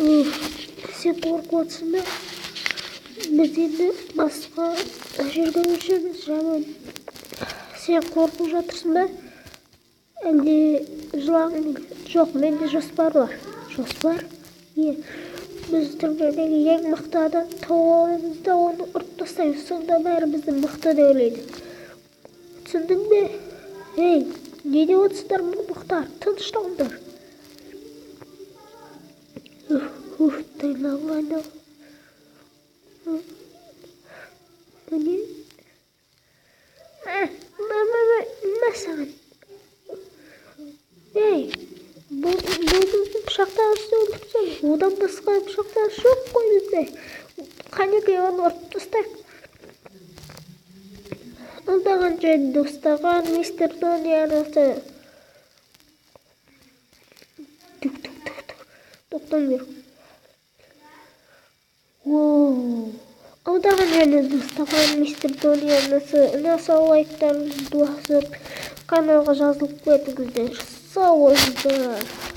Уф, сен қорқып отырсың ба? Біз енді басқа жерге көшеміз, жаман. Сен қорқып жатырсың ба? Әлде жылағың келеді? Жоқ, менде жоспар бар. Жоспар? Иә. Біз түрмедегі ең мықты адам тауып аламыз да, оны ұрып тастаймыз. Сонда бәрі бізді мықты деп ойлайды. Түсіндің бе? Ей, не деп отырсыңдар, Мұхтар? Тынышталыңдар. Уф, уф, дайланған. Міне. Мә, мә, мә, мә, мә саған. Ей, бұл біздің пышақтағышты өлтіріп тастады. Одан басқа пышақтағыш жоқ қой бізде. Қанекей, оны ұрып тастайық. Алдаған және ұстаған мистер Тони арасы. Түк, түк, түк, түк. Тоқтаңдар. Воу. Алдаған және ұстаған мистер Тони арнасы. Ұнаса, лайктарыңызды басып, каналға жазылып кетіңіздер. Сау болыңыздар.